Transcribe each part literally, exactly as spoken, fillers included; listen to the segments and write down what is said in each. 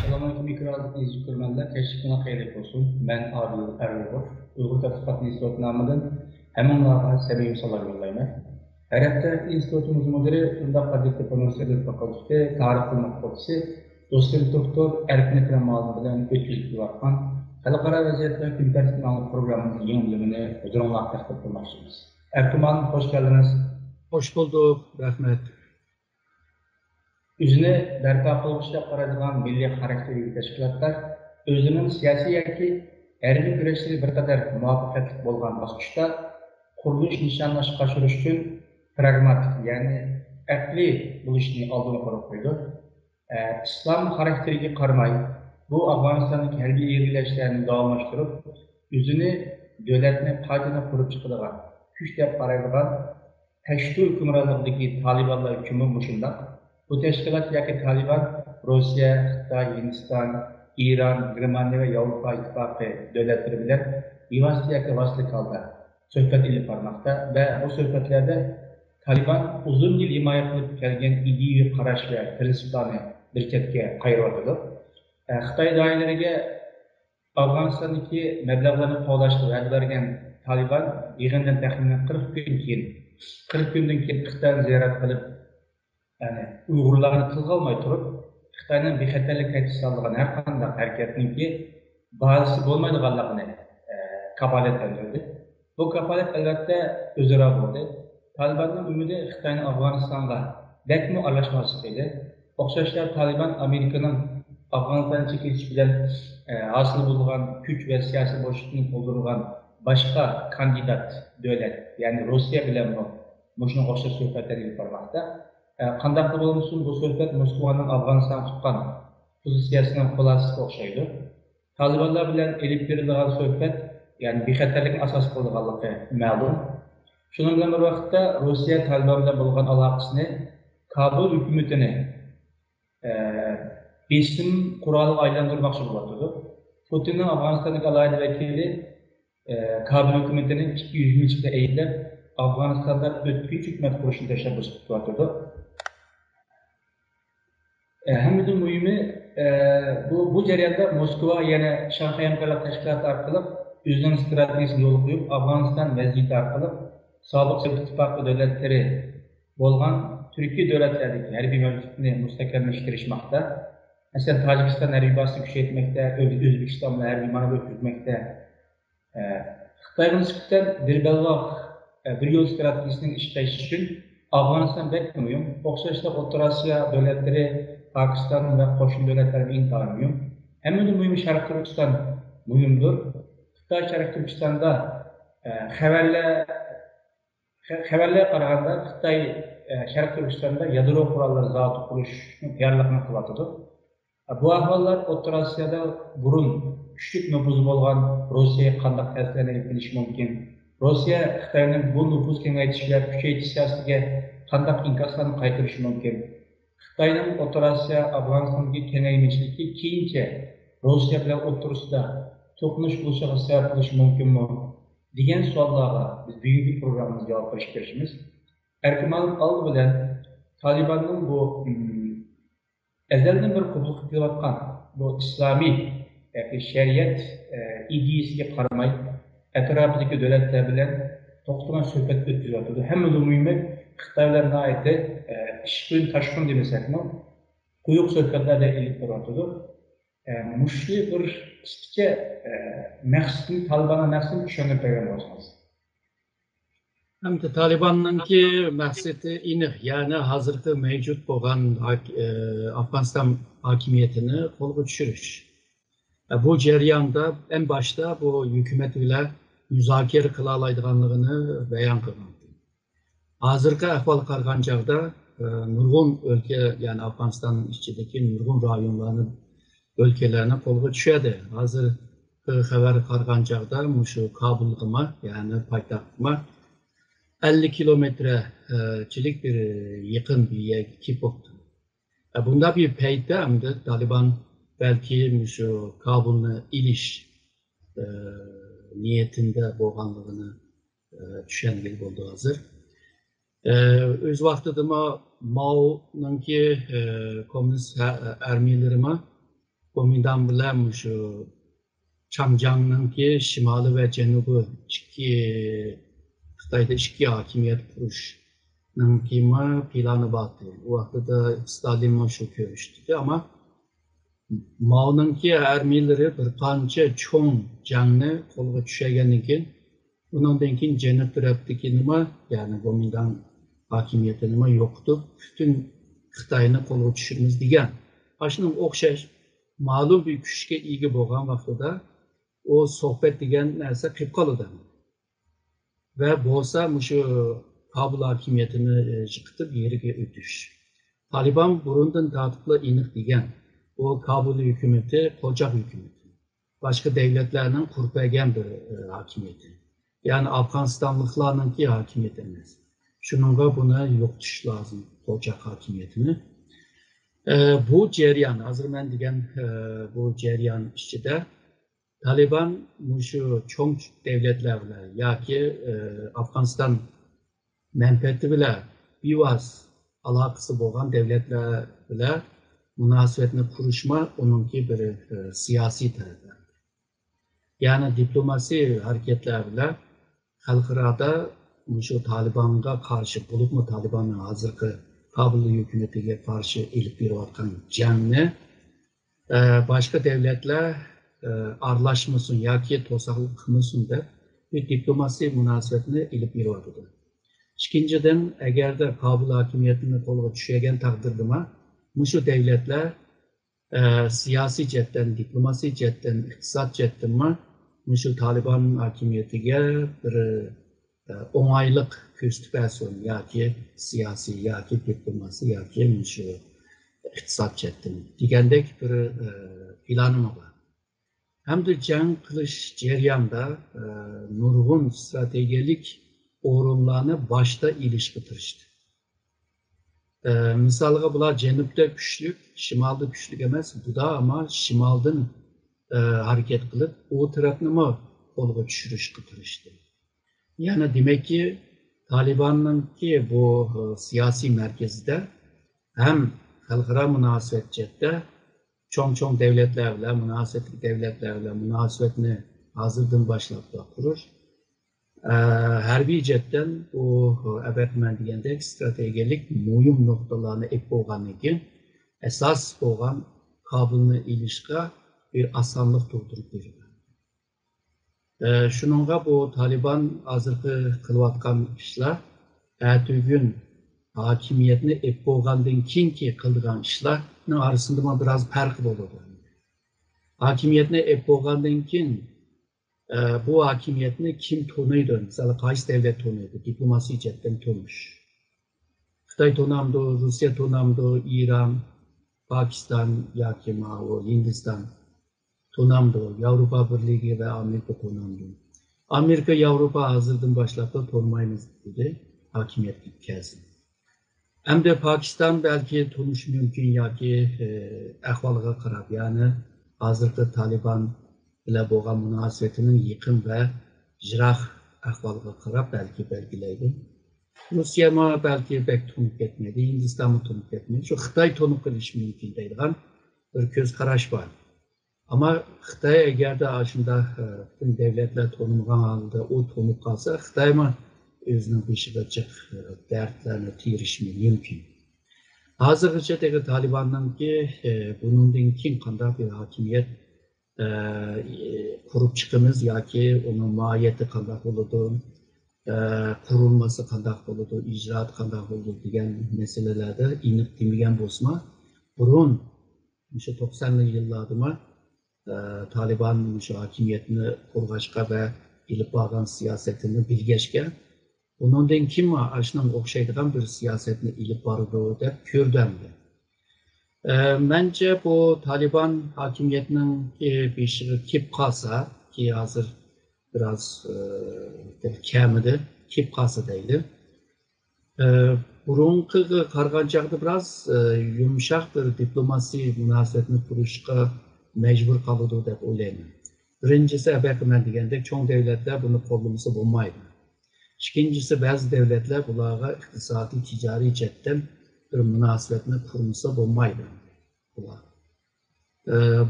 ئەسسالامۇئەلەيكۇم، ئېكران ئېزىز كۆرۈرمەنلەر، كەچلىكىڭلار خەيرلىك بولسۇن. مەن ئادىل ئەرلىبوف، ئۇيغۇر تەتقىقات ئىنستىتۇتى نامىدىن ھەممىڭلارغا سەمىمىي سالام يوللايمەن. ھەر ھەپتە ئىنستىتۇتىمىز مۇدىرى، شۇنداق ئاددىي تېپىنوس ئەدەبىيات فاكۇلتېتى تارىخ تىل فاكۇلتېتى، دوستۇم دوكتور ئەركىن ئەكرەم مۇئەللىم بىلەن ئۆتكۈزۈپ كېلىۋاتقان خەلقئارا ۋەزىيەت ۋە كۈنتەرتىپ ناملىق پروگراممىمىزنىڭ يېڭى بۆلۈمىنى ھۇزۇرۇڭلارغا تەقدىم قىلماقچىمىز. ئەركىن مۇئەللىم، خوش كەلدىڭىز. خوش بولدۇق، رەھمەت. ئۆزىنى بەرپا قىلغۇچىلىق قارايدىغان مىللىي خاراكتېرگە ئىگە تەشكىلاتلار ئۆزلىرىنىڭ سىياسىي ياكى ھەربىي كۈرەشلىرى بىر قەدەر مۇۋەپپەقىيەتلىك بولغان باسقۇچتا قۇرۇلۇش نىشانلاشقا ئاشۇرۇش ئۈچۈن پراگماتىك، يەنى ئەقلىي بولۇشنى ئالدىنقى ئورۇنغا قويىدۇ. ئە، ئىسلام خاراكتېرىگە قارىماي، بۇ ئافغانىستاندىكى ھەربىي ئىلگىرىلەشلەرنى داۋاملاشتۇرۇپ، ئۆزىنى دۆلەتنى قايتىدىن قۇرۇپ چىقىدىغان كۈچ دەپ قارايدىغان پەشتۇ ھۆكۈمرانلىقىدىكى تالىبانلار ئۈچۈنمۇ مۇشۇنداق. بۇ تەشكىلات ياكى تالىبان روسىيە، خىتاي، ھىندىستان، ئىران، گېرمانىيە ۋە ياۋروپا ئىتتىپاقى دۆلەتلىرى بىلەن بىۋاسىتە ياكى ۋاسىتىلىك ھالدا سۆھبەت ئېلىپ بارماقتا ۋە بۇ سۆھبەتلەردە تالىبان ئۇزۇن يىل ھىمايە قىلىپ كەلگەن ئىدىيىۋى قاراش ۋە پىرىنسىپلارنى بىر چەتكە قايرىۋاتىدۇ. ئە، خىتاي دائىرىلىرىگە ئافغانىستاندىكى مەبلەغلەرنى قوغلاشقا ۋەدە بەرگەن تالىبان يىغىندىن تەخمىنەن قىرىق كۈن كېيىن، قىرىق كۈندىن كېيىن خىتاينى زىيارەت قىلىپ، يەنى ئۇيغۇرلارنى تىلغا ئالماي تۇرۇپ، خىتاينىڭ بىخەتەرلىك تەھدىتى سالىدىغان ھەر قانداق ھەرىكەتنىڭكى باھاسى بولمايدىغانلىقىنى، ئە، كاپالەتلەندۈردى. بۇ كاپالەت، ئەلۋەتتە، ئۆزئارا بولدى. تالىباننىڭ ئۈمىدى خىتاينىڭ ئافغانىستانغا بەكمۇ ئارىلاشماسلىقى ئىدى. ئوخشاشلا، تالىبان ئامېرىكىنىڭ ئافغانىستاندىن چېكىنىش بىلەن، ئە، ھاسىل بولغان كۈچ ۋە سىياسىي بوشلۇقنى تولدۇرغان باشقا كاندىدات دۆلەت، يەنى روسىيە بىلەنمۇ مۇشۇنىڭغا ئوخشاش سۆھبەتلەر ئېلىپ بارماقتا. ئە، قانداقلا بولمىسۇن، بۇ سۆھبەت موسكۋانىڭ ئافغانىستانغا تۇتقان پوزىتسىيەسىنىڭ خۇلاسىسىگە ئوخشايدۇ. تالىبانلار بىلەن ئېلىپ بېرىلىدىغان سۆھبەت، يەنى بىخەتەرلىكنى ئاساس قىلىدىغانلىقى مەلۇم. شۇنىڭ بىلەن بىر ۋاقىتتا، روسىيە تالىبان بىلەن بولغان ئالاقىسىنى كابۇل ھۆكۈمىتىنى، ئە، بېسىم قورالىغا ئايلاندۇرماقچى بولۇۋاتىدۇ. پۇتىننىڭ ئافغانىستاندىكى ئالاھىدە ۋەكىلى، ئە، كابۇل ھۆكۈمىتىنى ئىككى يۈز يىگىرمىنچى يىلدا ئەيىبلەپ، ئافغانىستاندا ئۆتكۈنچى ھۆكۈمەت قۇرۇشنى تەشەببۇس قىلىۋاتىدۇ. ئە، ھەممىدىن مۇھىمى، ئە، بۇ، بۇ جەرياندا موسكۋا يەنە شاڭخەي ھەمكارلىق تەشكىلاتى ئارقىلىق ئۆزىنىڭ ئىستراتېگىيەسىنى يولغا قويۇپ، ئافغانىستان ۋەزىيىتى ئارقىلىق سابىق سوۋېت ئىتتىپاقى دۆلەتلىرى بولغان تۈركىي دۆلەتلەردىكى ھەربىي مەۋجۇتلۇقىنى مۇستەھكەملەشكە تىرىشماقتا. مەسىلەن، تاجىكىستان ھەربىي بازىسىنى كۈچەيتمەكتە، ئۆز-، ئۆزبېكىستان بىلەن ھەربىي مانېۋىر ئۆتكۈزمەكتە. ئە، خىتايغا نىسبەتەن بىر بەلباغ، ئە، بىر يول ئىستراتېگىيەسىنىڭ ئىشقا ئېشىشى ئۈچۈن ئافغانىستان بەك مۇھىم. ئوخشاشلا ئوتتۇرا ئاسىيا دۆلەتلىرى، پاكىستان ۋە قوشنا دۆلەتلەر ئىنتايىن مۇھىم. ھەممىدىن مۇھىمى شەرقىي تۈركىستان مۇھىمدۇر. خىتاي شەرقىي تۈركىستاندا، ئە، خەۋەرلەر، خە-، خەۋەرلەرگە قارىغاندا خىتاي، ئە، شەرقىي تۈركىستاندا يادرو قوراللىرى زاۋۇتى قۇرۇشنىڭ تەييارلىقىنى قىلىۋاتىدۇ. بۇ ئەھۋاللار ئوتتۇرا ئاسىيادا بۇرۇن كۈچلۈك نوپۇزى بولغان روسىيەگە قانداق تەسىرلەرنى ئېلىپ كېلىشى مۇمكىن؟ روسىيە خىتاينىڭ بۇ نوپۇز كېڭەيتىش ۋە كۈچەيتىش سىياسىتىگە قانداق ئىنكاسلارنى قايتۇرۇشى مۇمكىن؟ خىتاينىڭ ئوتتۇرا ئاسىيا، ئافغانىستاندىكى كېڭەيمىچىلىكى كېيىنچە روسىيە بىلەن ئوتتۇرىسىدا توقۇنۇش بولۇشىغا سەۋەب بولۇشى مۇمكىنمۇ؟ دېگەن سوئاللارغا بىز بۈگۈنكى پروگراممىمىزدا جاۋاب بېرىشكە تىرىشىمىز. ئەركىن مۇئەللىم، ئالدى بىلەن تالىباننىڭ بۇ، ئەزەلدىن بېرى قوبۇل قىلىپ كېلىۋاتقان بۇ ئىسلامىي ياكى شەرىئەت، ئە، ئىدىيىسىگە قارىماي، ئەتراپىدىكى دۆلەتلەر بىلەن توختىماي سۆھبەت ئۆتكۈزۈۋاتىدۇ. ھەممىدىن مۇھىمى، خىتاي بىلەن ناھايىتى، ئە، ئىشقىلىپ تاشقۇن دېمىسەكمۇ، قويۇق سۆھبەتلەردە ئېلىپ بېرىۋاتىدۇ. ئە، مۇشۇ بىر قىسقىچە، ئە، مەقسىتىنى، تالىباننىڭ مەقسىتىنى چۈشەندۈرۈپ بەرگەن بولسىڭىز. ئەمدى تالىباننىڭكى مەقسىتى ئېنىق، يەنى ھازىرقى مەۋجۇت بولغان ھاك-، ئە، ئافغانىستان ھاكىمىيىتىنى قولغا چۈشۈرۈش. ئە، بۇ جەرياندا ئەڭ باشتا بۇ ھۆكۈمەت بىلەن مۇزاكىرە قىلالايدىغانلىقىنى بايان قىلغان. ھازىرقى ئەھۋالغا قارىغان چاغدا، ئە، نۇرغۇن ئۆلكە، يەنى ئافغانىستاننىڭ ئىچىدىكى نۇرغۇن رايونلارنى، ئۆلكىلەرنى قولغا چۈشۈردى. ھازىرقى خەۋەرگە قارىغان چاغدا مۇشۇ كابۇلغىمۇ، يەنى پايتەختقىمۇ ئەللىك كىلومېتىر، ئە، چىلىك بىر يېقىن بىر يەرگە كېلىپ بوپتۇ. ئە، بۇنداق بىر پەيتتە ئەمدى تالىبان بەلكى مۇشۇ كابۇلنى ئېلىش، ئە، نىيىتىندە بولغانلىقىنى، ئە، چۈشەنگىلى بولىدۇ ھازىر. ئە، ئۆز ۋاقتىدىمۇ ماۋنىڭكى، ئە، كوممۇنىست ھە-، ئارمىيىلىرىمۇ گومىنداڭ بىلەن مۇشۇ چاڭجياڭنىڭكى شىمالى ۋە جەنۇبى ئىككى، خىتايدا ئىككى ھاكىمىيەت قۇرۇشنىڭكىمۇ پىلانى بار ئىدى. ئۇ ۋاقتىدا ستالىنمۇ شۇ كۆرۈشتە ئىدى. ئەمما ماۋنىڭكى ئارمىيەلىرى بىر قانچە چوڭ جەڭنى قولغا چۈشۈرگەندىن كېيىن، ئۇنىڭدىن كېيىن جەنۇب تەرەپتىكىنىمۇ، يەنى گومىنداڭ ھاكىمىيىتىنىمۇ يوقىتىپ، پۈتۈن خىتاينى قولغا چۈشۈرىمىز دېگەن. ئاشۇنىڭغا ئوخشاش مەلۇم بىر كۈچكە ئىگە بولغان ۋاقتىدا ئۇ سۆھبەت دېگەن نەرسە قېلىپ قالىدۇ. ۋە بولسا مۇشۇ كابۇل ھاكىمىيىتىنى، ئى، يىقىتىپ يېرىگە ئۆتۈش. تالىبان بۇرۇندىن تارتىپلا ئېنىق دېگەن، بۇ كابۇل ھۆكۈمىتى قوچاق ھۆكۈمىتى. باشقا دەۋلەتلەرنىڭ قۇرۇپ بەرگەن بىر، ئى، ھاكىمىيىتى. يەنى ئافغانىستانلىقلارنىڭكى ھاكىمىيىتى ئەمەس. شۇنىڭغا بۇنى يوقىتىش لازىم، قوچاق ھاكىمىيىتىنى. ئى، بۇ جەريان، ھازىر مەن دېگەن، ئى، بۇ جەريان ئىچىدە تالىبان مۇشۇ چوڭ دەۋلەتلەر بىلەن ياكى، ئى، ئافغانىستان مەنپەئەتى بىلەن بىۋاسىتە ئالاقىسى بولغان دەۋلەتلەر بىلەن مۇناسىۋەتنى قۇرۇشما ئۇنىڭكى بىر، ئى، سىياسىي تەرىپى. يەنى دىپلوماسىي ھەرىكەتلەر بىلەن خەلقئارادا مۇشۇ تالىبانغا قارشى، بولۇپمۇ تالىباننىڭ ھازىرقى كابۇل ھۆكۈمىتىگە قارشى ئېلىپ بېرىۋاتقان جەڭنى، ئە، باشقا دەۋلەتلەر، ئە، ئارىلاشمىسۇن ياكى توساقلىق قىلمىسۇن دەپ، بىر دىپلوماسىي مۇناسىۋەتنى ئېلىپ بېرىۋاتىدۇ. ئىككىنچىدىن، ئەگەردە كابۇل ھاكىمىيىتىنى قولغا چۈشۈرگەن تەقدىردىمۇ، مۇشۇ دەۋلەتلەر، ئە، سىياسىي جەھەتتىن، دىپلوماسىي جەھەتتىن، ئىقتىساد جەھەتتىنمۇ مۇشۇ تالىبان ھاكىمىيىتىگە بىر، ئە، ئوڭايلىق كۆرسىتىپ بەرسۇن، ياكى سىياسىي، ياكى دىپلوماسىي، ياكى مۇشۇ ئىقتىساد جەھەتتىن دېگەندەك بىر، ئە، پىلانىمۇ بار. ھەمدە جەڭ قىلىش جەريانىدا، ئە، نۇرغۇن ئىستراتېگىيەلىك ئورۇنلارنى باشتا ئېلىشقا تىرىشتى. ئە، مىسالغا، بۇلار جەنۇبتا كۈچلۈك، شىمالدا كۈچلۈك ئەمەس، بۇدا ئەمما شىمالدىن، ئە، ھەرىكەت قىلىپ، ئۇ تەرەپنىمۇ قولغا چۈشۈرۈشكە تىرىشتى. يەنى دېمەككى، تالىباننىڭكى بۇ، ئە، سىياسىي مەركىزىدە ھەم خەلقئارا مۇناسىۋەت جەھەتتە چوڭ-چوڭ دەۋلەتلەر بىلەن، مۇناسىۋەتلىك دەۋلەتلەر بىلەن مۇناسىۋەتنى ھازىردىن باشلاپلا قۇرۇش، ئە، ھەربىي جەھەتتىن بۇ ئەۋەتمەن دېگەندەك ئىستراتېگىيەلىك مۇھىم نۇقتىلارنى ئېلىپ بولغاندىن كېيىن، ئاساس بولغان كابۇلنى ئېلىشقا بىر ئاسانلىق تۇغدۇرۇپ بېرىدۇ. ئە، شۇنىڭغا بۇ تالىبان ھازىرقى قىلىۋاتقان ئىشلار، ئەتىگۈن ھاكىمىيەتنى ئېلىپ بولغاندىن كېيىنكى قىلىدىغان ئىشلارنىڭ ئارىسىندىمۇ بىراز پەرق بولىدۇ. ھاكىمىيەتنى ئېلىپ بولغاندىن كېيىن، ئە، بۇ ھاكىمىيەتنى كىم تونۇيدۇ؟ مىسالى، قايسى دەۋلەت تونۇيدۇ؟ دىپلوماسىي جەھەتتىن تونۇش. خىتاي تونامدۇ، روسىيە تونامدۇ، ئىران، پاكىستان ياكى ماۋۇ ھىندىستان تونامدۇ، ياۋروپا بىرلىكى ۋە ئامېرىكا تونامدۇ؟ ئامېرىكا، ياۋروپا ھازىردىن باشلاپلا تونۇمايمىز دېدى، ھاكىمىيەتكە كەلسۇن. ئەمدى پاكىستان بەلكى تونۇشى مۇمكىن ياكى، ئە، ئەھۋالغا قاراپ، يەنى ھازىرقى تالىبان بىلەن بولغان مۇناسىۋىتىنىڭ يېقىن ۋە يىراق ئەھۋالغا قاراپ بەلكى بەلگىلەيدۇ. روسىيەمۇ بەلكى بەك تونۇپ كەتمەيدۇ، ھىندىستانمۇ تونۇپ كەتمەيدۇ. شۇ خىتاي تونۇپ قېلىشى مۇمكىن دەيدىغان بىر كۆز قاراش بار. ئەمما خىتاي ئەگەردە ئاشۇنداق، ئە، پۈتۈن دەۋلەتلەر تونۇمىغان ھالدا ئۇ تونۇپ قالسا، خىتايمۇ ئۆزىنىڭ بېشىغا جىق، ئە، دەردلەرنى تېرىشى مۇمكىن. ھازىرغىچە تېخى تالىباننىڭكى، ئە، بۇنىڭدىن كېيىن قانداق بىر ھاكىمىيەت، ئە، قۇرۇپ چىقىمىز ياكى ئۇنىڭ ماھىيىتى قانداق بولىدۇ، ئە، قۇرۇلمىسى قانداق بولىدۇ، ئىجرائاتى قانداق بولىدۇ دېگەن مەسىلىلەردە ئېنىق دېمىگەن بولسىمۇ، بۇرۇن مۇشۇ توقسانىنچى يىللاردىمۇ، ئە، تالىبان مۇشۇ ھاكىمىيەتنى قۇرغاچقا ۋە ئېلىپ بارغان سىياسىتىنى بىلگەچكە، ئۇنىڭدىن كېيىنمۇ ئاشۇنىڭغا ئوخشايدىغان بىر سىياسەتنى ئېلىپ بارىدۇ دەپ كۆردۈم. ئە، مەنچە بۇ تالىبان ھاكىمىيەتنىڭ بېشىغا كېلىپ قالسا، كى ھازىر بىراز، ئە، كەمىدى، كېلىپ قالسا دەيلى. ئە، بۇرۇنقىغا قارىغان چاغدا بىراز، ئە، يۇمشاق بىر دىپلوماسىي مۇناسىۋەتنى قۇرۇشقا مەجبۇر قالىدۇ دەپ ئويلايمەن. بىرىنچىسى، ئەبەقى مەن دېگەندەك، چوڭ دەۋلەتلەر بۇنى قوللىمىسا بولمايدۇ. ئىككىنچىسى، بەزى دەۋلەتلەر بۇلارغا ئىقتىسادىي، تىجارىي جەھەتتىن بىر مۇناسىۋەتنى قۇرمىسا بولمايدۇ. بۇلار.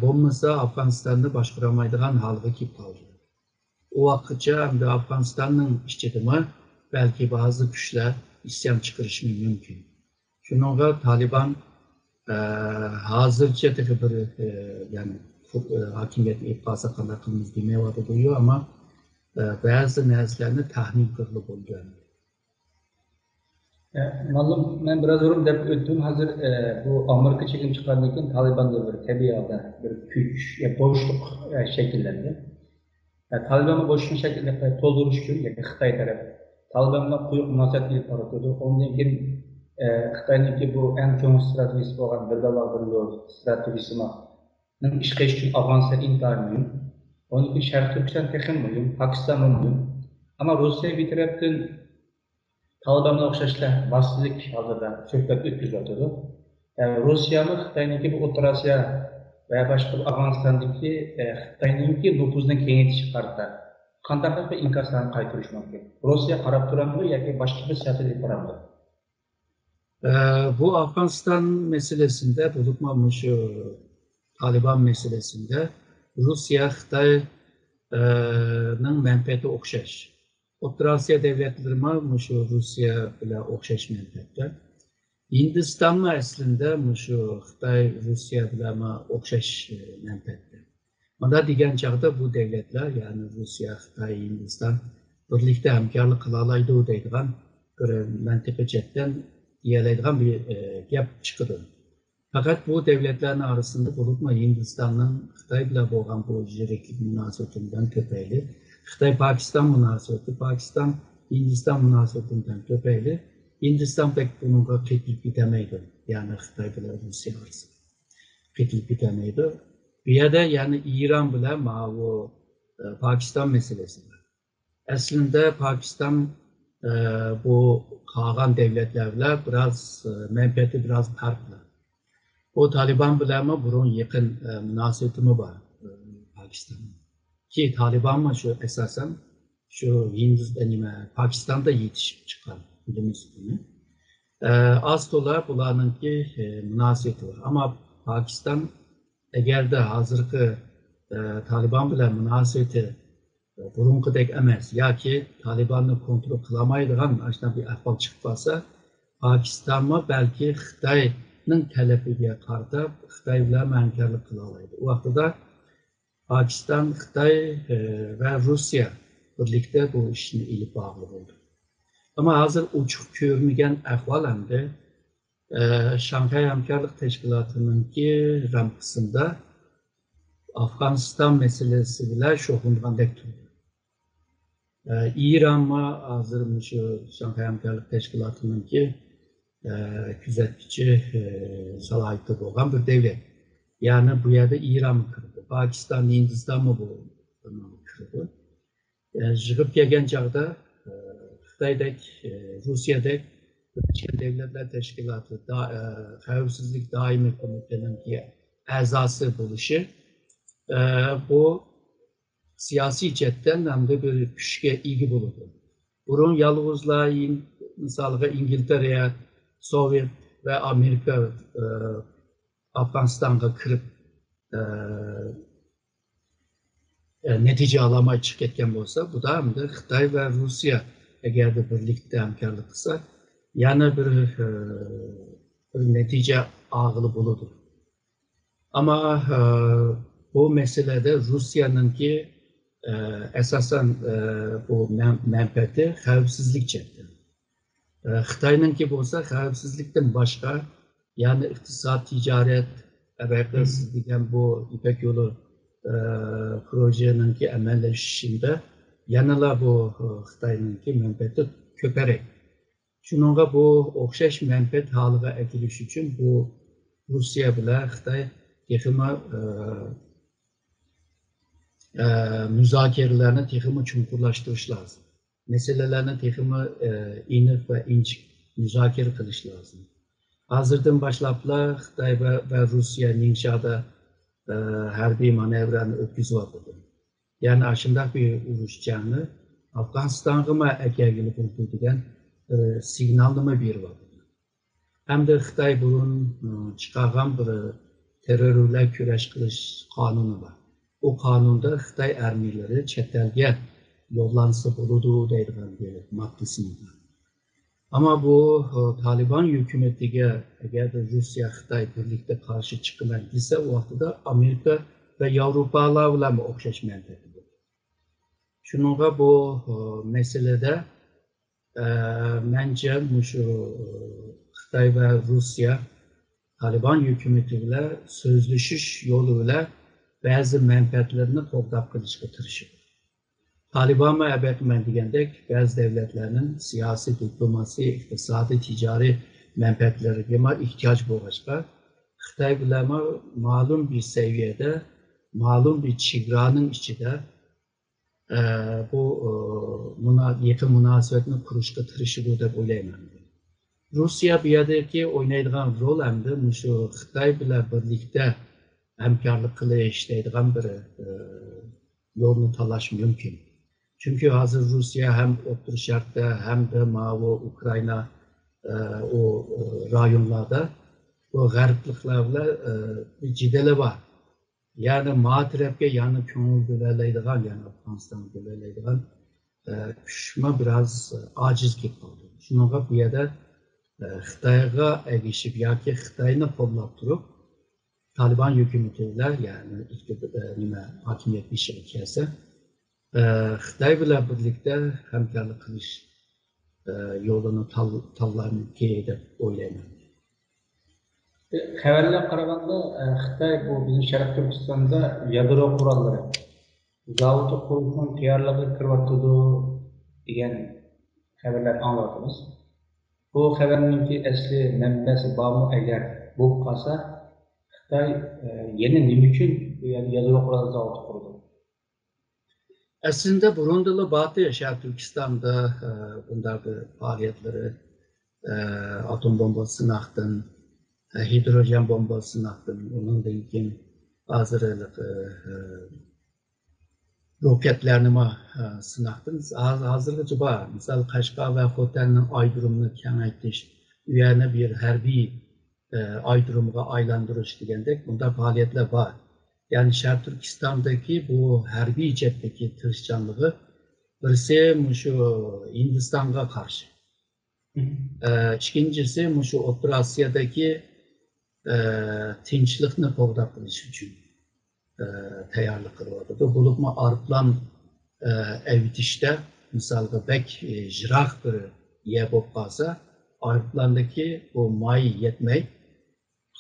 بولمىسا ئافغانىستاننى باشقۇرالمايدىغان ھالغا كېلىپ قالدى. ئۇ ۋاقىتقىچە ئەمدى ئافغانىستاننىڭ ئىچىدىمۇ بەلكى بەزى كۈچلەر ئىسيان چىقىرىشى مۇمكىن. شۇنىڭغا تالىبان ھازىرچە تېخى بىر، يەنى ھاكىمىيەتنى ئېلىپ قالسا قانداق قىلىمىز دېمەيۋاتىدۇ، ئەمما بەزى نەرسىلەرنى تەخمىن قىلغىلى بولىدۇ. ماللىم، مەن بىراز بۇرۇن دەپ ئۆتتۈم، ھازىر بۇ ئامېرىكا چېكىم چىققاندىن كېيىن تالىباندا بىر تەبىئىي ھالدا بىر كۈچ، بوشلۇق شەكىللەندى. تالىبان بۇ بوشلۇقنى شەكىل تولدۇرۇش ئۈچۈن يەنى خىتاي تەرەپ تالىبان بىلەن قويۇق مۇناسىۋەت ئېلىپ بارىۋاتىدۇ. ئۇندىن كېيىن خىتاينىڭكى بۇ ئەڭ چوڭ ستراتېگىيىسى بولغان بىر دالا بىر يول ستراتېگىيىسىنىڭ ئىشقا ئېشىشى ئۈچۈن ئافغانىستان ئىنتايىن مۇھىم. ئۇندىن كېيىن شەرقىي تۈركىستان تېخىمۇ مۇھىم، پاكىستانمۇ مۇھىم. ئەمما روسىيە بىر تەرەپتىن تالىبانغا ئوخشاشلا ۋاسىتىلىك ھالدا سۆھبەت ئۆتكۈزۈۋاتىدۇ. روسىيەمۇ خىتاينىڭكى بۇ ئوتتۇرا ئاسىيا ۋە باشقا ئافغانىستاندىكى خىتاينىڭكى نوپۇزىنى كېڭەيتىشىگە قارىتا قانداق بىر ئىنكاسلارنى قايتۇرۇشى مۇمكىن؟ روسىيە قاراپ تۇرامدۇ ياكى باشقا بىر سىياسەت ئېلىپ بارامدۇ؟ بۇ ئافغانىستان مەسىلىسىندە، بولۇپمۇ مۇشۇ تالىبان مەسىلىسىندە روسىيە خىتاينىڭ مەنپەئەتى ئوخشاش. ئوتتۇرا ئاسىيا دۆلەتلىرىمۇ مۇشۇ روسىيە بىلەن ئوخشاش مەنپەئەتتە. ھىندىستانمۇ ئەسلىندە مۇشۇ خىتاي، روسىيە بىلەنمۇ ئوخشاش مەنپەئەتتە. مۇنداق دېگەن چاغدا بۇ دۆلەتلەر، يەنى روسىيە، خىتاي، ھىندىستان بىرلىكتە ھەمكارلىق قىلالايدۇ دەيدىغان بىر مەنتىقىي جەھەتتىن دېيەلەيدىغان بىر گەپ چىقىدۇ. پەقەت بۇ دۆلەتلەرنىڭ ئارىسىندا، بولۇپمۇ ھىندىستاننىڭ خىتاي بىلەن بولغان بۇ يىرىكلىك مۇناسىۋىتىدىن تۆپەيلى، خىتاي پاكىستان مۇناسىۋىتى، پاكىستان ھىندىستان مۇناسىۋىتىدىن تۆپەيلى ھىندىستان بەك بۇنىڭغا قېتىلىپ كېتەلمەيدۇ. يەنى خىتاي بىلەن روسىيە ئارىسىدا قېتىلىپ كېتەلمەيدۇ. بۇ يەردە يەنى ئىران بىلەن ماۋۇ پاكىستان مەسىلىسى بار. ئەسلىندە پاكىستان بۇ قالغان دۆلەتلەر بىلەن بىراز مەنپەئەتى بىراز پەرقلىق. بۇ تالىبان بىلەنمۇ بۇرۇن يېقىن مۇناسىۋىتىمۇ بار پاكىستاننىڭ. كى تالىبانمۇ شۇ ئاساسەن شۇ ھىندىس نېمە پاكىستاندا يېتىشىپ چىققان، بىلىمىز بۇنى. ئاز تولا بۇلارنىڭكى مۇناسىۋىتى بار. ئەمما پاكىستان ئەگەردە ھازىرقى تالىبان بىلەن مۇناسىۋىتى بۇرۇنقىدەك ئەمەس ياكى تالىباننى كونترول قىلالمايدىغان ئاشۇنداق بىر ئەھۋال چىقىپ قالسا، پاكىستانمۇ بەلكى خىتاينىڭ تەلىپىگە قارىتا خىتاي بىلەن ھەمكارلىق قىلالايدۇ. ئۇ ۋاقتىدا پاكىستان، خىتاي ۋە روسىيە بىرلىكتە بۇ ئىشنى ئېلىپ بارغىلى بولىدۇ. ئەمما ھازىر ئوچۇق كۆرمىگەن ئەھۋال ئەمدى شاڭخەي ھەمكارلىق تەشكىلاتىنىڭكى رامكىسىندا ئافغانىستان مەسىلىسى بىلەن شۇغۇللىنىدىغاندەك تۇرىدۇ. ئىرانمۇ ھازىر مۇشۇ شاڭخەي ھەمكارلىق تەشكىلاتىنىڭكى كۆزەتكۈچى سالاھىيىتى بولغان بىر دۆلەت. يەنى بۇ يەردە ئىرانمۇ كىرىدۇ، پاكىستان، ھىندىستانمۇ بۇ كىرىدۇ. يىغىپ كەلگەن چاغدا خىتايدەك، روسىيەدەك بىرلەشكەن دۆلەتلەر تەشكىلاتى خەۋپسىزلىك دائىمىي كومىتېتىنىڭكى ئەزاسى بولۇشى بۇ سىياسىي جەھەتتىن ئەمدى بىر كۈچكە ئىگە بولىدۇ. بۇرۇن يالغۇزلا، مىسالغا، ئىنگلىتېرە، سوۋېت ۋە ئامېرىكا ئافغانىستانغا كىرىپ نەتىجە ئالالماي چىقىپ كەتكەن بولسا، بۇدا ئەمدى خىتاي ۋە روسىيە ئەگەردە بىرلىكتە ھەمكارلىق قىلسا، يەنە بىر بىر نەتىجە ئالغىلى بولىدۇ. ئەمما بۇ مەسىلىدە روسىيەنىڭكى ئاساسەن بۇ مەنپەئەتى خەۋپسىزلىك جەھەتتىن. خىتاينىڭكى بولسا خەۋپسىزلىكتىن باشقا، يەنى ئىقتىساد، تىجارەت، ئەبەقىسىز دېگەن بۇ يىپەك يولى پروژىنىڭكى ئەمەلىيلىشىشىندە يەنىلا بۇ خىتاينىڭكى مەنپەئەتى كۆپرەك. شۇنىڭغا بۇ ئوخشاش مەنپەئەت ھالىغا ئەكېلىش ئۈچۈن بۇ روسىيە بىلەن خىتاي تېخىمۇ مۇزاكىرىلەرنى تېخىمۇ چوڭقۇرلاشتۇرۇش لازىم. مەسىلىلەرنى تېخىمۇ ئېنىق ۋە ئىنچىكە مۇزاكىرە قىلىش لازىم. ھازىردىن باشلاپلا خىتاي ۋە، ۋە روسىيە نىڭشادا ھەربىي مانېۋىرلارنى ئۆتكۈزۈۋاتىدۇ. يەنى ئاشۇنداق بىر ئۇرۇش جەڭنى ئافغانىستانغىمۇ ئەكەلگىلى بولىدۇ دېگەن بىر سىگنالنىمۇ بېرىۋاتىدۇ. ھەمدە خىتاي بۇرۇن چىقارغان بىر تېررور بىلەن كۈرەش قىلىش قانۇنى بار. ئۇ قانۇندا خىتاي ئارمىيەلىرى چەت ئەلگە يوللانسا بولىدۇ دەيدىغان بىر ماددىسى بار. ئەمما بۇ، ئە، تالىبان ھۆكۈمىتىگە ئەگەردە روسىيە، خىتاي بىرلىكتە قارشى چىقىمەن دېسە، ئۇ ۋاقتىدا ئامېرىكا ۋە ياۋروپالار بىلەنمۇ ئوخشاش مەنپەئەتى بار. شۇنىڭغا بۇ، ئە، مەسىلىدە، ئە، مەنچە مۇشۇ، ئە، خىتاي ۋە روسىيە تالىبان ھۆكۈمىتى بىلەن سۆزلىشىش يولى بىلەن بەزى مەنپەئەتلىرىنى قوغداپ قېلىشقا تىرىشىدۇ. تالىبانمۇ ئەبەقىمەن دېگەندەك بەزى دۆلەتلەرنىڭ سىياسىي، دىپلوماسىي، ئىقتىسادىي، تىجارىي مەنپەئەتلىرىگىمۇ ئېھتىياج بولغاچقا، خىتاي بىلەنمۇ مەلۇم بىر سەۋىيەدە، مەلۇم بىر چېگرانىڭ ئىچىدە، ئە، بۇ، ئە، مۇنا-، يېقىن مۇناسىۋەتنى قۇرۇشقا تىرىشىدۇ دەپ ئويلايمەن. روسىيە بۇ يەردىكى ئوينايدىغان رول ئەمدى مۇشۇ خىتاي بىلەن بىرلىكتە ھەمكارلىق قىلىش دەيدىغان بىر، ئە، يولنى تاللاش مۇمكىن. چۈنكى ھازىر روسىيە ھەم ئوتتۇرا شەرقتە، ھەمدە ماۋۇ ئۇكرائىنا، ئە، ئۇ، ئە، رايونلاردا بۇ غەربلىكلەر بىلەن، ئە، بىر جېدىلى بار. يەنى ما تەرەپكە يەنە كۆڭۈل بۆلەلەيدىغان، يەنى ئافغانىستانغا بۆلەلەيدىغان، ئە، كۈچمۇ بىراز ئاجىز كېلىپ قالدى. شۇنىڭغا بۇ يەردە، ئە، خىتايغا ئەگىشىپ ياكى خىتاينى قوللاپ تۇرۇپ، تالىبان ھۆكۈمىتى بىلەن، يەنى ئىقتىد-، ئە، نېمە، ھاكىمىيەت بېشىغا كەلسە، ئە، خىتاي بىلەن بىرلىكتە ھەمكارلىق قىلىش، ئە، يولىنى تال-، تاللارمىكى دەپ ئويلايمەن. خەۋەرلەرگە قارىغاندا، ئە، خىتاي بۇ بىزنىڭ شەرقىي تۈركىستاندا يادرو قوراللىرى زاۋۇتى قۇرۇشنىڭ تەييارلىقىغا كىرىۋاتىدۇ دېگەن خەۋەرلەرنى ئاڭلاۋاتىمىز. بۇ خەۋەرنىڭكى ئەسلى مەنبەسى بارمۇ؟ ئەگەر بولۇپ قالسا، خىتاي، ئە، يەنە نېمە ئۈچۈن بۇ يەردە يادرو قورال زاۋۇتى قۇردى؟ ئەسلىندە بۇرۇندىنلا بارتى شەرقىي تۈركىستاندا، ئە، بۇنداق بىر پائالىيەتلىرى، ئە، ئاتوم بومبا سىناقتىن، ئە، ھىدروژېن بومبا سىناقتىن، ئۇنىڭدىن كېيىن ھازىر ھېلىقى، ئە، روكەتلەرنىمۇ، ئە، سىناقتىن ھاز-، ھازىرغىچە بار. مىسال، قەشقەر ۋە خوتەننىڭ ئايرودرومىنى كېڭەيتىش، ئۇ يەرنى بىر ھەربىي، ئە، ئايرودرومغا ئايلاندۇرۇش دېگەندەك بۇنداق پائالىيەتلەر بار. يەنى شەرقىي تۈركىستاندىكى بۇ ھەربىي جەھەتتىكى تىرىشچانلىقى بىرسى مۇشۇ ھىندىستانغا قارشى. ئە، ئىككىنچىسى مۇشۇ ئوتتۇرا ئاسىيادىكى، ئە، تىنچلىقنى قوغداپ قېلىش ئۈچۈن، ئە، تەييارلىق قىلىۋاتىدۇ. بولۇپمۇ ئايروپىلان، ئە، ئەۋېتىشتە، مىسالغا، بەك، ئە، يىراق بىر يەر بولۇپ قالسا، ئايروپىلاندىكى بۇ ماي يەتمەي،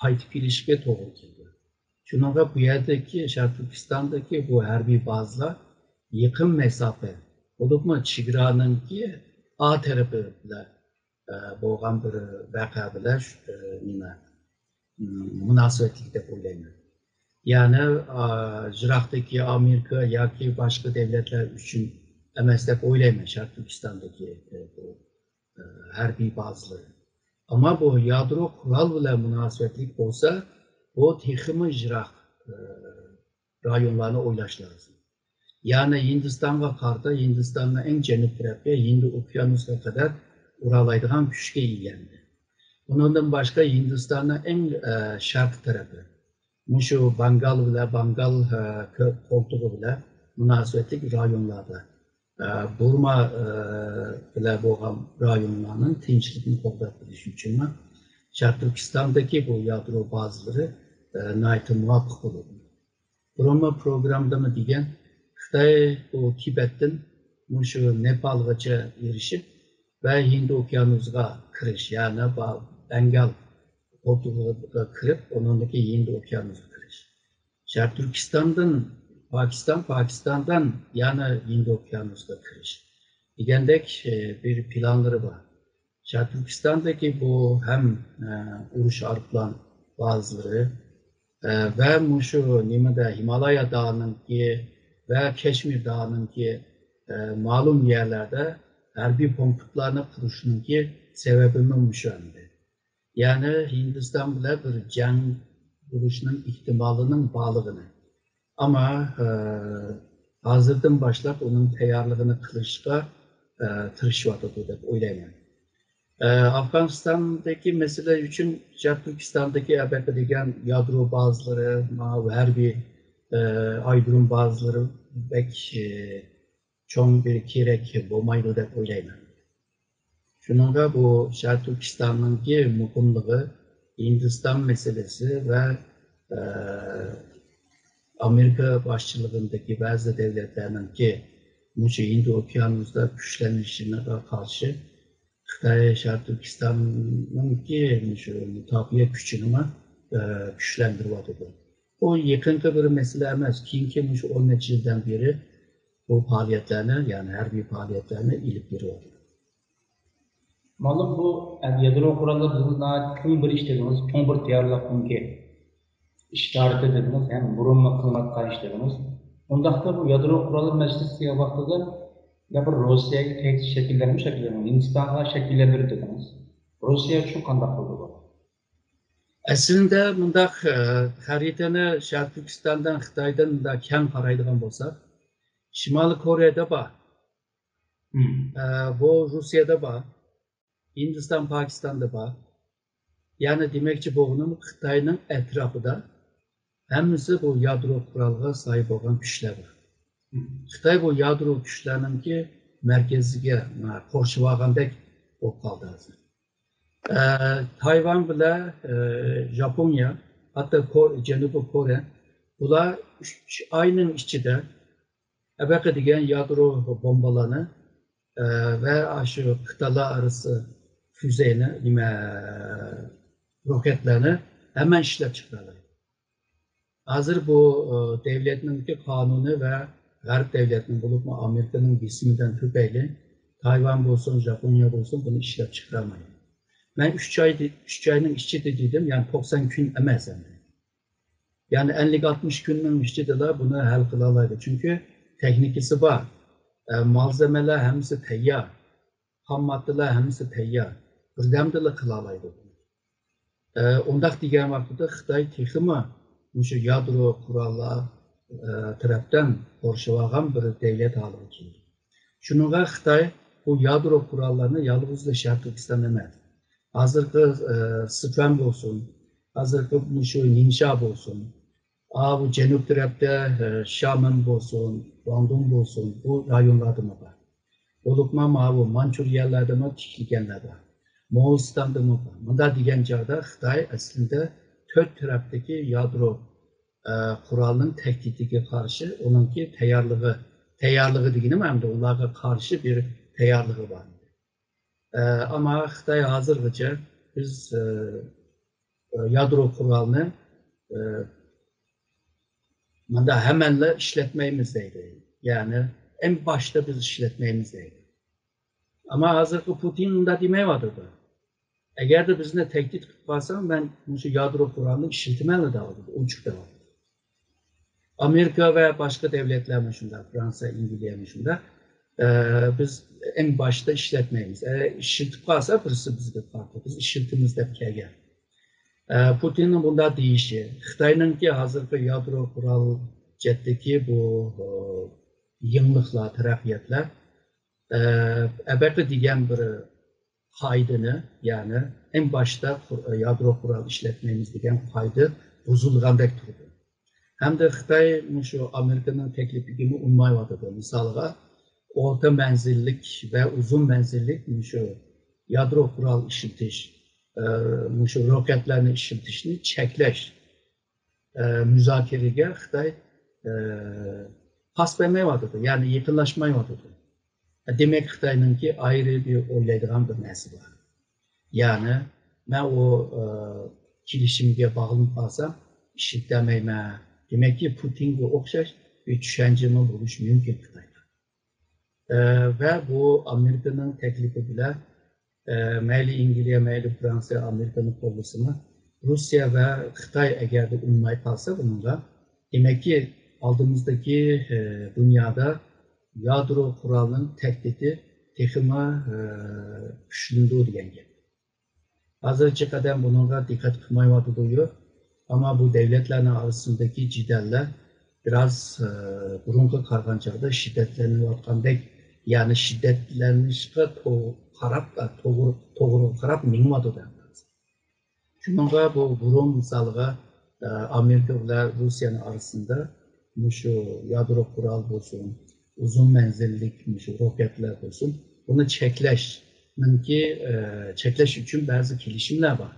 قايتىپ كېلىشكە توغرا كېلىدۇ. شۇنىڭغا بۇ يەردىكى، شەرقىي تۈركىستاندىكى بۇ ھەربىي بازىلار يېقىن مەساپە، بولۇپمۇ چېگرانىڭكى ئا تەرىپى بىلەن، ئە، بولغان بىر ۋەقە بىلەن، ئە، نېمە، مۇناسىۋەتلىك دەپ ئويلايمەن. يەنى، ئا، يىراقتىكى ئامېرىكا ياكى باشقا دۆلەتلەر ئۈچۈن ئەمەس دەپ ئويلايمەن، شەرقىي تۈركىستاندىكى، ئە، بۇ، ئە، ھەربىي بازىلىرى. ئەمما بۇ يادرو قورال بىلەن مۇناسىۋەتلىك بولسا، بۇ تېخىمۇ يىراق، ئە، رايونلارنى ئويلاش لازىم. يەنى ھىندىستانغا قارىتا، ھىندىستاننىڭ ئەڭ جەنۇب تەرەپكە، ھىندى ئوكيانۇسىغا قەدەر ئۇرالايدىغان كۈچكە ئىگە ئەمدى. ئۇنىڭدىن باشقا ھىندىستاننىڭ ئەڭ، ئە، شەرقىي تەرىپى، مۇشۇ بانگال بىلەن، بانگال، ئە، كۆ-، قولتۇقى بىلەن مۇناسىۋەتلىك رايونلاردا، ئە، بۇرما، ئە، بىلەن بولغان رايونلارنىڭ تىنچلىقىنى قوغداپ قېلىش ئۈچۈنمۇ شەرقىي تۈركىستاندىكى بۇ يادرو بازىلىرى، ئە، ناھايىتى مۇۋاپىق بولىدۇ. بۇرۇنمۇ پروگراممىدىمۇ دېگەن، خىتاي بۇ تىبەتتىن مۇشۇ نېپالغىچە ئېرىشىپ ۋە ھىندى ئوكيانۇسىغا كىرىش، يەنى با-، بەنگال قولتۇقىغا كىرىپ، ئۇنىڭدىن كېيىن ھىندى ئوكيانۇسىغا كىرىش. شەرقىي تۈركىستاندىن پاكىستان، پاكىستاندىن يەنە ھىندى ئوكيانۇسىغا كىرىش دېگەندەك، ئە، بىر پىلانلىرى بار. شەرقىي تۈركىستاندىكى بۇ ھەم، ئە، ئۇرۇش ئايروپىلان بازىلىرى، ئە، ۋە مۇشۇ نېمىدە، ھىمالايا داغىنىڭكى ۋە كەشمىر داغىنىڭكى، ئە، مەلۇم يەرلەردە ھەربىي پونكىتلارنى قۇرۇشنىڭكى سەۋەبىمۇ مۇشۇ ئەمدى. يەنى ھىندىستان بىلەن بىر جەڭ بولۇشنىڭ ئېھتىمالىنىڭ بارلىقىنى. ئەمما، ئە، ھازىردىن باشلاپ ئۇنىڭ تەييارلىقىنى قىلىشقا، ئە، تىرىشىۋاتىدۇ دەپ ئويلايمەن. ئافغانىستاندىكى مەسىلە ئۈچۈن شەرقىي تۈركىستاندىكى ئەبەقە دېگەن يادرو بازىلىرى، ماۋۇ ھەربىي ئايرودروم بازىلىرى بەك چوڭ بىر كېرەك بولمايدۇ دەپ ئويلايمەن. شۇنىڭغا بۇ شەرقىي تۈركىستاننىڭكى مۇقىملىقى، ھىندىستان مەسىلىسى ۋە ئامېرىكا باشچىلىقىدىكى بەزى دۆلەتلەرنىڭكى مۇشۇ ھىندى ئوكيانۇسىدا كۈچلىنىشىگە قارشى خىتاي شەرقىي تۈركىستاننىڭكى مۇشۇ مۇداپىئە كۈچىنىمۇ كۈچلەندۈرۈۋاتىدۇ. بۇ يېقىنقى بىر مەسىلە ئەمەس، كېيىنكى مۇشۇ ئون نەچچە يىلدىن بېرى بۇ پائالىيەتلەرنى، يەنى ھەربىي پائالىيەتلەرنى ئېلىپ بېرىۋاتىدۇ. مۇئەللىم، بۇ يادرو قوراللار بىزنىڭ چوڭ بىر ئىش دېدىڭىز، چوڭ بىر تەييارلىق، چۈنكى ئىشارىتى دېدىڭىز، ھەم بۇرۇنمۇ قىلىنىۋاتقان ئىش دېدىڭىز. ئۇنداقتا بۇ يادرو قورالى مەسىلىسى دېگەن ۋاقتىدا يا بىر روسىيەگە تەھدىت شەكىللەنمە شەكىللەنگەن، ھىندىستانغا شەكىللەندۈرۈپ دېدىڭىز. روسىيە ئۈچۈن قانداق بولىدۇ بۇ؟ ئەسلىندە مۇنداق، ئە، خەرىتىنى شەرقىي تۈركىستاندىن، خىتايدىن مۇنداق كەڭ قارايدىغان بولساق، شىمالىي كورېيەدە بار. ئە، بۇ روسىيەدە بار. ھىندىستان، پاكىستاندا بار. يەنى دېمەكچى بولغىنىم، خىتاينىڭ ئەتراپىدا ھەممىسى بۇ يادرو قورالغا ساھىب بولغان كۈچلەر بار. خىتاي بۇ يادرو كۈچلەرنىڭكى مەركىزىگە، مە-، قورشىۋالغاندەك بولۇپ قالدى ھازىر. ئە، تايۋان بىلەن، ئە، ژاپونىيە، ھەتتا كو-، جەنۇبىي كورېيە، بۇلار ئۈچ ئاينىڭ ئىچىدە ئەبەقە دېگەن يادرو بومبىلارنى، ئە، ۋە ئاشۇ قىتئەلەر ئارىسى فۈزەينى، نېمە، روكېتلارنى ھەممە ئىشلەپ چىقىرالايدۇ. ھازىر بۇ، ئە، دەۋلەتنىڭكى قانۇنى ۋە غەرب دەۋلەتنىڭ، بولۇپمۇ ئامېرىكىنىڭ بېسىمىدىن تۈپەيلى تايۋان بولسۇن، ژاپونىيە بولسۇن، بۇنى ئىشلەپ چىقىرالمايدۇ. مەن ئۈچ ئاي، ئۈچ ئاينىڭ ئىچىدە دېدىم، يەنى توقسان كۈن ئەمەس ئەمدى. يەنى ئەللىك ئاتمىش كۈننىڭ ئىچىدىلا بۇنى ھەل قىلالايدۇ. چۈنكى تېخنىكىسى بار. ئە، مالزېمەلەر ھەممىسى تەييار. خام ماددىلار ھەممىسى تەييار. بىردەمدىلا قىلالايدۇ. ئە، ئۇنداق دېگەن ۋاقتىدا خىتاي تېخىمۇ مۇشۇ يادرو قوراللار، ئە، تەرەپتىن قورشىۋالغان بىر دەۋلەت ھالىغا كېلىدۇ. شۇنىڭغا خىتاي بۇ يادرو قوراللارنى يالغۇزلا شەرقىي تۈركىستان ئەمەس، ھازىرقى، ئە، سىچۈەن بولسۇن، ھازىرقى مۇشۇ نىڭشا بولسۇن، ئاۋۇ جەنۇب تەرەپتە، ئە، شيامېن بولسۇن، گۇاڭدۇڭ بولسۇن، بۇ رايونلاردىمۇ بار. بولۇپمۇ ماۋۇ مانچۇرىيەلەردىمۇ تىكلىگەنلەر بار. موغۇلىستاندىمۇ بار. مۇنداق دېگەن چاغدا خىتاي ئەسلىدە تۆت تەرەپتىكى يادرو، ئە، قورالنىڭ تەھدىتىگە قارشى ئۇنىڭكى تەييارلىقى، تەييارلىقى دېگىنىم ئەمدى ئۇلارغا قارشى بىر تەييارلىقى بار. ئە، ئەمما خىتاي ھازىرغىچە بىز، ئە، ئە، يادرو قورالنى، ئە، مۇنداق ھەمەنلا ئىشلەتمەيمىز دەيدۇ. يەنى ئەڭ باشتا بىز ئىشلەتمەيمىز دەيدۇ. ئەمما ھازىرقى پۇتىن ئۇنداق دېمەيۋاتىدۇ. ئەگەردە بىزنى تەھدىت قىلىپ قالساڭ، مەن مۇشۇ يادرو قورالنى ئىشلىتىمەنلا دەۋاتىدۇ، ئوچۇق دەۋاتىدۇ. ئامېرىكا ۋە باشقا دۆلەتلەرمۇ شۇنداق، فرانسىيە، ئەنگلىيەمۇ شۇنداق. ئە، بىز ئەڭ باشتا ئىشلەتمەيمىز. ئە، ئىشلىتىپ قالسا بىرسى بىزگە قارىتىپ، بىز ئىشلىتىمىز دەپ كەلگەن. ئە، پۇتىننىڭ بۇنداق دېيىشى، خىتاينىڭكى ھازىرقى يادرو قورال جەھەتتىكى بۇ، ئە، يېڭىلىقلار، تەرەققىياتلار، ئە، ئەبەقە دېگەن بىر قائىدىنى، يەنى ئەڭ باشتا قۇر-، يادرو قورال ئىشلەتمەيمىز دېگەن قائىدە بۇزۇلغاندەك تۇرىدۇ. ھەمدە خىتاي مۇشۇ ئامېرىكىنىڭ تەكلىپىگىمۇ ئۇنىمايۋاتىدۇ. مىسالغا، ئورتا مەنزىللىك ۋە ئۇزۇن مەنزىللىك مۇشۇ يادرو قورال ئىشلىتىش، ئە، مۇشۇ روكەتلەرنى ئىشلىتىشنى چەكلەش، ئە، مۇزاكىرىگە خىتاي، ئە، پاس بەرمەيۋاتىدۇ، يەنى يېقىنلاشمايۋاتىدۇ. دېمەك، خىتاينىڭكى ئايرى بىر ئويلايدىغان بىر نەرسە بار. يەنى مەن ئۇ، ئە، كېلىشىمگە باغلىنىپ قالسام، ئىشلىتەلمەيمەن. دېمەككى، پۇتىنگە ئوخشاش بىر چۈشەنچىمۇ بولۇشى مۇمكىن خىتايدا. ئە، ۋە بۇ ئامېرىكىنىڭ تەكلىپى بىلەن، ئە، مەيلى ئەنگلىيە، مەيلى فرانسىيە ئامېرىكىنى قوللىسىمۇ، روسىيە ۋە خىتاي ئەگەردە ئۇنىماي قالسا بۇنىڭغا، دېمەككى، ئالدىمىزدىكى، ئە، دۇنيادا يادرو قورالنىڭ تەھدىتى تېخىمۇ، ئە، كۈچلىنىدۇ دېگەن گەپ. ھازىرغىچە قەدەم بۇنىڭغا دىققەت قىلمايۋاتىدۇ، يوق. ئەمما بۇ دۆلەتلەرنىڭ ئارىسىدىكى جېدەللەر بىراز، ئە، بۇرۇنقىغا قارىغان چاغدا شىددەتلىنىۋاتقاندەك، يەنى شىددەتلىنىشقا تو-، قاراپ، توغرا، توغرىغا قاراپ مېڭىۋاتىدۇ. شۇنىڭغا بۇ بۇرۇن مىسالغا، ئامېرىكا بىلەن روسىيەنىڭ ئارىسىدا مۇشۇ يادرو قورال بولسۇن، ئۇزۇن مەنزىللىك مۇشۇ روكەتلەر بولسۇن، بۇنى چەكلەشنىڭكى، چەكلەش ئۈچۈن بەزى كېلىشىملەر بار.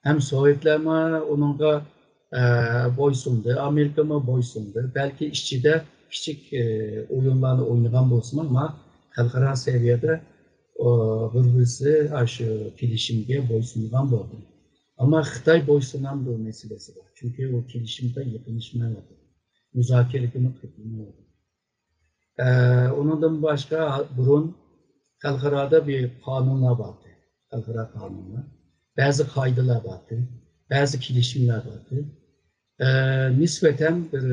ھەم سوۋېتلەرمۇ ئۇنىڭغا، ئە، بويسۇندى، ئامېرىكىمۇ بويسۇندى. بەلكى ئىچىدە كىچىك، ئە، ئويۇنلارنى ئوينىغان بولسىمۇ، ئەمما خەلقئارا سەۋىيەدە، ئۇ، بىر-بىرسى ئاشۇ كېلىشىمگە بويسۇنغان بولدى. ئەمما خىتاي بويسۇنامدۇ مەسىلىسى بار. چۈنكى ئۇ كېلىشىمگە يېقىنلاشمايۋاتىدۇ. مۇزاكىرىگىمۇ قېتىلمايۋاتىدۇ. ئە، ئۇنىڭدىن باشقا بۇرۇن خەلقئارادا بىر قانۇنلار بار ئىدى. خەلقئارا قانۇنلار. بەزى قائىدىلەر بار ئىدى. بەزى كېلىشىملەر بار ئىدى. ئە، نىسبەتەن بىر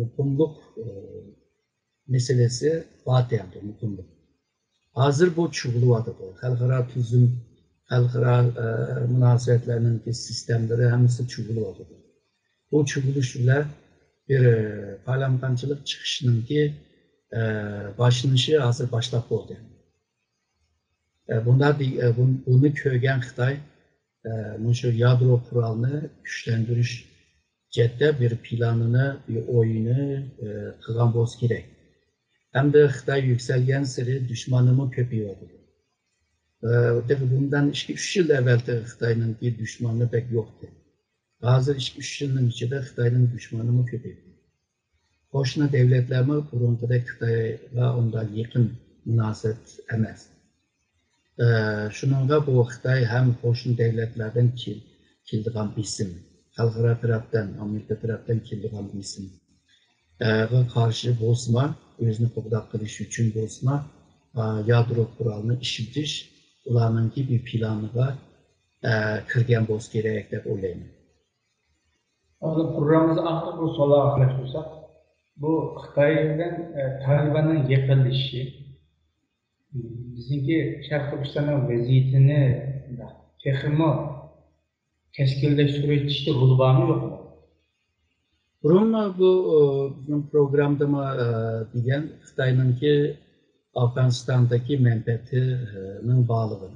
مۇقىملىق، ئە، مەسىلىسى بار ئىدى، مۇقىملىق. ھازىر بۇ چۇۋۇلۇۋاتىدۇ. خەلقئارا تۈزۈم، خەلقئارا، ئە، مۇناسىۋەتلەرنىڭكى سىستېمىلىرى ھەممىسى چۇۋۇلۇۋاتىدۇ. بۇ چۇۋۇلۇش بىلەن بىر، ئە، پايلانغانچىلىق چىقىشىنىڭكى، ئە، باشلىنىشى ھازىر باشلاپ بولدى. ئە، بۇندا دې-، ئە، بۇن-، بۇنى كۆرگەن خىتاي، ئە، مۇشۇ يادرو قورالنى كۈچلەندۈرۈش جەھەتتە بىر پىلانىنى، بىر ئويىنى، ئە، قىلغان بولسا كېرەك. ھەمدە خىتاي يۈكسەلگەنسېرى دۈشمىنىمۇ كۆپىيىۋاتىدۇ. ئە، تېخى بۇندىن ئىككى، ئۈچ يىل ئەۋۋەل تېخى خىتاينىڭكى دۈشمىنى بەك يوق ئىدى. ھازىر ئىككى، ئۈچ يىلنىڭ ئىچىدە خىتاينىڭ دۈشمىنىمۇ كۆپەيدى. قوشنا دۆلەتلەرمۇ بۇرۇنقىدەك خىتايغا ئۇنداق يېقىن مۇناسىۋەت ئەمەس. ئە، شۇنىڭغا بۇ خىتاي ھەم قوشنا دۆلەتلەردىن كېل-، كېلىدىغان بېسىم، خەلقئارا تەرەپتىن، ئامېرىكا تەرەپتىن كېلىدىغان بېسىم، ئە، غا قارشى بولسىمۇ، ئۆزىنى قوغداپ قېلىش ئۈچۈن بولسىمۇ، ئە، يادرو قورالنى ئىشلىتىش ئۇلارنىڭكى بىر پىلانىغا، ئە، كىرگەن بولسا كېرەك دەپ ئويلايمەن. ھازىر پروگراممىمىزنى ئاخىرقى بىر سوئالغا قاراپ قويساق، بۇ خىتاي بىلەن، ئە، تالىباننىڭ يېقىنلىشىشى بىزنىڭكى شەرقىي تۈركىستاننىڭ ۋەزىيىتىنى تېخىمۇ كەسكىنلەشتۈرۈۋېتىشتە رولى بارمۇ، يوقمۇ؟ بۇرۇنمۇ بۇ، ئۇ، بىزنىڭ پروگراممىدىمۇ، ئە، دېگەن خىتاينىڭكى ئافغانىستاندىكى مەنپەئەتىنىڭ بارلىقى.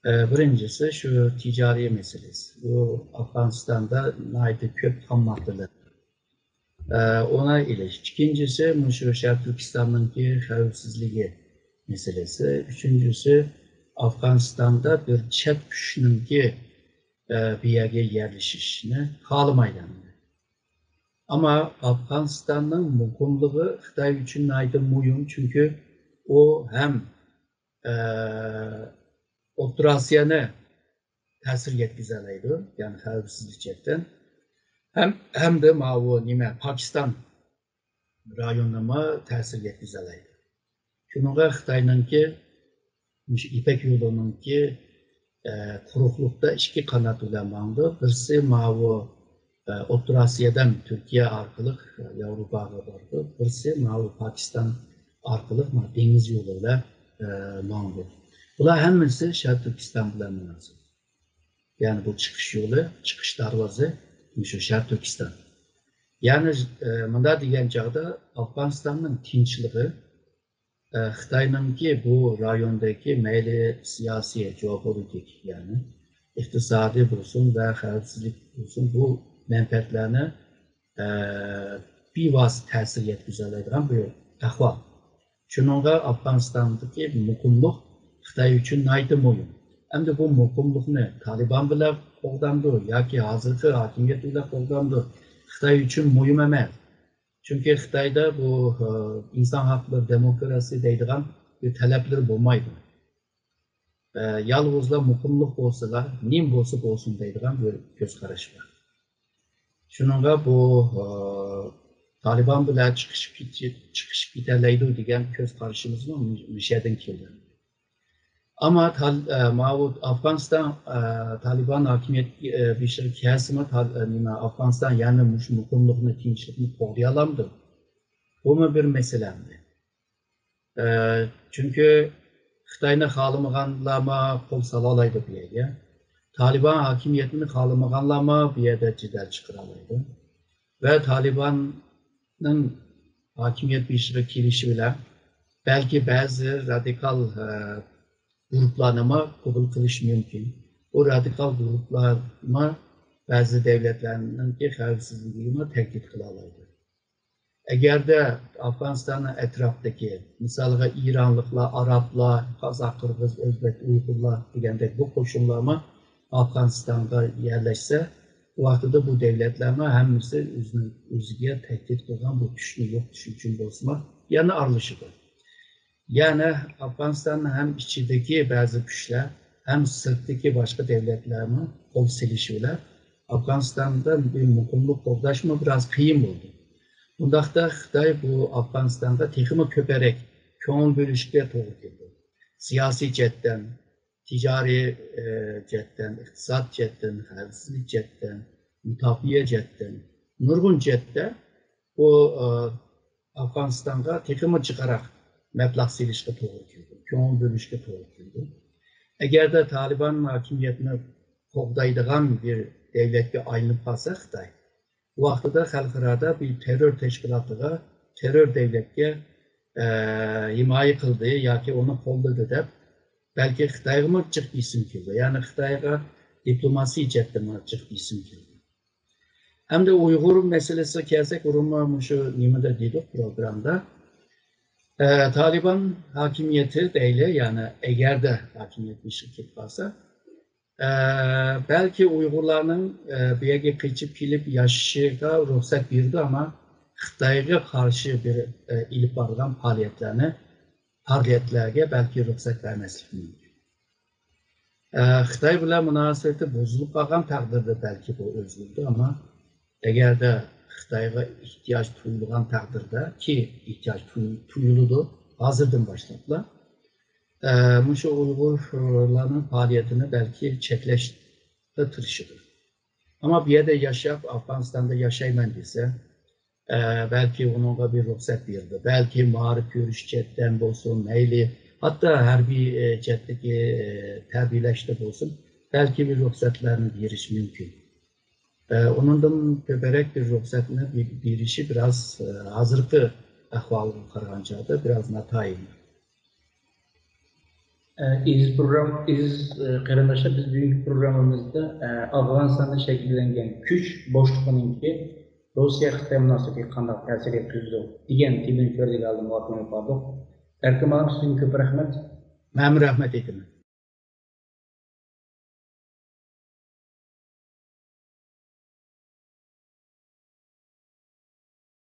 ئە، بىرىنچىسى شۇ تىجارىي مەسىلىسى. بۇ ئافغانىستاندا ناھايىتى كۆپ خام ماددىلار، ئە، ئۇنى ئېلىش. ئىككىنچىسى مۇشۇ شەرقىي تۈركىستاننىڭكى خەۋپسىزلىكى مەسىلىسى. ئۈچىنچىسى ئافغانىستاندا بىر چەت كۈچنىڭكى، ئە، بۇ يەرگە يەرلىشىشنى خالىمايدۇ. ئەمما ئافغانىستاننىڭ مۇقىملىقى خىتاي ئۈچۈن ناھايىتى مۇھىم، چۈنكى ئۇ ھەم، ئە، ئوتتۇرا ئاسىيانى تەسىر يەتكۈزەلەيدۇ، يەنى خەۋپسىزلىك جەھەتتىن. ھەم، ھەمدە ماۋۇ نېمە، پاكىستان رايونىنىمۇ تەسىر يەتكۈزەلەيدۇ. شۇنىڭغا خىتاينىڭكى مۇشۇ يىپەك يولىنىڭكى، ئە، قۇرۇقلۇقتا ئىككى قانات بىلەن ماڭىدۇ. بىرسى ماۋۇ، ئە، ئوتتۇرا ئاسىيادىن تۈركىيە ئارقىلىق، ئە، ياۋروپاغا بارىدۇ. بىرسى ماۋۇ پاكىستان ئارقىلىق ما-، دېڭىز يولى بىلەن، ئە، ماڭىدۇ. بۇلار ھەممىسى شەرقىي تۈركىستان بىلەن مۇناسىۋەت. يەنى بۇ چىقىش يولى، چىقىش دەرۋازى مۇشۇ شەرقىي تۈركىستان. يەنى، ئە، مۇنداق دېگەن چاغدا ئافغانىستاننىڭ تىنچلىقى، ئە، خىتاينىڭكى بۇ رايوندىكى مەيلى سىياسىي، جېئوپولىتىك، يەنى ئىقتىسادىي بولسۇن ۋە خەۋپسىزلىك بولسۇن، بۇ مەنپەئەتلەرنى، ئە، بىۋاسىتە تەسىر يەتكۈزەلەيدىغان بىر ئەھۋال. شۇنىڭغا ئافغانىستاندىكى مۇقىملىق خىتاي ئۈچۈن ناھايىتى مۇھىم. ئەمدى بۇ مۇقىملىقنى تالىبان بىلەن قوغدامدۇ ياكى ھازىرقى ھاكىمىيەت بىلەن قوغدامدۇ، خىتاي ئۈچۈن مۇھىم ئەمەس. چۈنكى خىتايدا بۇ، ئە، ئىنسان ھەقلىرى، دېموكراتىيە دەيدىغان بىر تەلەپلىرى بولمايدۇ. ئە، يالغۇزلا مۇقىملىق بولسىلا، نېمە بولسا بولسۇن دەيدىغان بىر كۆز قاراش بار. شۇنىڭغا بۇ، ئە، تالىبان بىلەن چىقىشىپ كېتى-، چىقىشىپ كېتەلەيدۇ دېگەن كۆز قارىشىمىزمۇ مۇ-، مۇشۇ يەردىن كېلىدۇ. ئەمما تال-، ئە، ماۋۇ ئافغانىستان، ئە، تالىبان ھاكىمىيەت، ئە، بېشىغا كەلسىمۇ تال-، ئە، نېمە، ئافغانىستان يەنە مۇشۇ مۇقىملىقنى، تىنچلىقنى قوغدىيالامدۇ؟ بۇمۇ بىر مەسىلە ئەمدى. ئە، چۈنكى خىتاينى خالىمىغانلارمۇ قول سالالايدۇ بۇ يەرگە. تالىبان ھاكىمىيىتىنى خالىمىغانلارمۇ بۇ يەردە جېدەل چىقىرالايدۇ. ۋە تالىباننىڭ ھاكىمىيەت بېشىغا كېلىشى بىلەن بەلكى بەزى رادىكال، ئە، گۇرۇپپىلارنىمۇ قوبۇل قىلىش مۇمكىن. بۇ رادىكال گۇرۇپپىلارمۇ بەزى دۆلەتلەرنىڭكى خەۋپسىزلىكىگىمۇ تەھدىت قىلالايدۇ. ئەگەردە ئافغانىستاننىڭ ئەتراپىدىكى، مىسالغا، ئىرانلىقلار، ئارابلار، قازاق، قىرغىز، ئۆزبېك، ئۇيغۇرلار دېگەندەك بۇ قوشۇنلارمۇ ئافغانىستانغا يەرلەشسە، بۇ ۋاقتىدا بۇ دۆلەتلەرنىڭ ھەممىسى ئۆزىنىڭ، ئۆزىگە تەھدىت قىلغان بۇ كۈچنى يوقىتىش ئۈچۈن بولسىمۇ يەنە ئارىلىشىدۇ. يەنى ئافغانىستاننىڭ ھەم ئىچىدىكى بەزى كۈچلەر، ھەم سىرتتىكى باشقا دۆلەتلەرمۇ قول سېلىشى بىلەن ئافغانىستاندا بىر مۇقىملىق قوغداشمۇ بىراز قىيىن بولدى. بۇنداقتا خىتاي بۇ ئافغانىستانغا تېخىمۇ كۆپرەك كۆڭۈل بۆلۈشكە توغرا كېلىدۇ. سىياسىي جەھەتتىن، تىجارىي، ئە، جەھەتتىن، ئىقتىساد جەھەتتىن، خەۋپسىزلىك جەھەتتىن، مۇداپىئە جەھەتتىن، نۇرغۇن جەھەتتە بۇ، ئە، ئافغانىستانغا تېخىمۇ جىقراق مەبلەغ سېلىشقا توغرا كېلىدۇ، كۆڭۈل بۆلۈشكە توغرا كېلىدۇ. ئەگەردە تالىبان ھاكىمىيەتنى قوغدايدىغان بىر دۆلەتكە ئايلىنىپ قالسا خىتاي، بۇ ۋاقتىدا خەلقئارادا بىر تېررور تەشكىلاتىغا تېررور دۆلەتكە، ئە، ھىمايە قىلدى ياكى ئۇنى قوللىدى دەپ، بەلكى خىتايغىمۇ جىق بېسىم كېلىدۇ. يەنى خىتايغا دىپلوماسىي جەھەتتىنمۇ جىق بېسىم كېلىدۇ. ئەمدى ئۇيغۇر مەسىلىسىگە كەلسەك، بۇرۇنمۇ مۇشۇ نېمىدە دېدۇق پروگراممىدا. ئە، تالىبان ھاكىمىيىتى دەيلى، يەنى ئەگەردە ھاكىمىيەت بېشىغا كېلىپ قالسا، ئە، بەلكى ئۇيغۇرلارنىڭ، ئە، بۇ يەرگە قېچىپ كېلىپ ياشىشىغا رۇخسەت بېرىدۇ، ئەمما خىتايغا قارشى بىر، ئە، ئېلىپ بارغان پائالىيەتلەرنى، پائالىيەتلەرگە بەلكى رۇخسەت بەرمەسلىكى مۇمكىن. ئە، خىتاي بىلەن مۇناسىۋىتى بۇزۇلۇپ قالغان تەقدىردە بەلكى بۇ ئۆزگىرىدۇ، ئەمما ئەگەردە خىتايغا ئېھتىياج تۇيۇلغان تەقدىردە، كى ئېھتىياج تۇي-، تۇيۇلىدۇ ھازىردىن باشلاپلا، ئە، مۇشۇ ئۇيغۇرلارنىڭ پائالىيىتىنى بەلكى چەكلەشكە تىرىشىدۇ. ئەمما بۇ يەردە ياشاپ، ئافغانىستاندا ياشايمەن دېسە، ئە، بەلكى ئۇنىڭغا بىر رۇخسەت بېرىدۇ. بەلكى مائارىپ كۆرۈش جەھەتتىن بولسۇن، مەيلى، ھەتتا ھەربىي، ئە، جەھەتتىكى، ئە، تەربىيەلەشتە بولسۇن، بەلكى بىر رۇخسەتلەرنى بېرىش مۇمكىن. ئە، ئۇنىڭدىن كۆپرەك بىر رۇخسەتنى بې-، بېرىشى بىراز، ئە، ھازىرقى ئەھۋالغا قارىغان چاغدا بىراز ناتايىن. ئە، ئېزىز پروگرام-، ئېزىز، ئە، قېرىنداشلار، بىز بۈگۈنكى پروگراممىمىزدا، ئە، ئافغانىستاندا شەكىللەنگەن كۈچ بوشلۇقىنىڭكى روسىيە-خىتاي مۇناسىۋىتىگە قانداق تەسىر يەتكۈزىدۇ دېگەن تېمىنى كۆرگىلى مۇۋاپىق بولدۇق. ئەركىن مۇئەللىم، سىزگە كۆپ رەھمەت. مەنمۇ رەھمەت ئېيتىمەن.